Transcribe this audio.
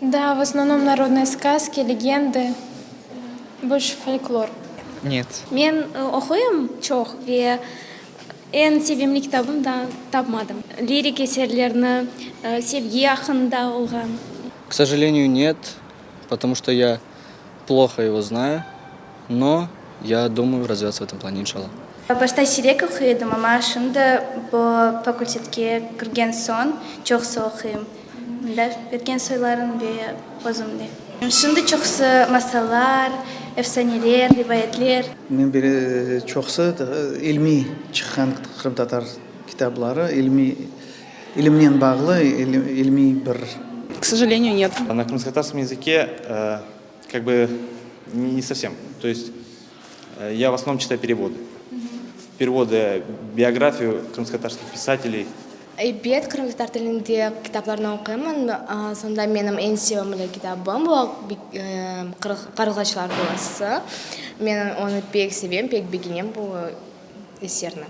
Да, в основном народные сказки, легенды, больше folklor. Нет. Men oquyım çoq ve eñ sevimli kitabım da tapmadım. Lirik eserlerni, sevgi aqqında olğan. К сожалению, нет, потому что я плохо его знаю, но я думаю развиваться в этом плане, иншалла. Başta siyrek oquy edim, amma şimdi bu fakultetke kirgen soñ çoqusı oquyım. Mında bergen soylarım ve özüm de. Şimdi çoqusı masallar, efsaneler, rivayetler. Men bile çoqusı ilmiy çıqqan qırımtatar kitapları, ilmiy, ilimnen bağlı, ilmiy bir. К сожалению, нет. На крымско-татарском языке как бы не совсем. То есть я в основном читаю переводы. Переводы, биографию крымско-татарских писателей. Ebet, qırımtatar tilinde kitaplarnı oquyman. Sonda menim eñ sevimli kitabım bu Qarılğaçlar duası. Men onı pek sevem, pek begenem bu eserni.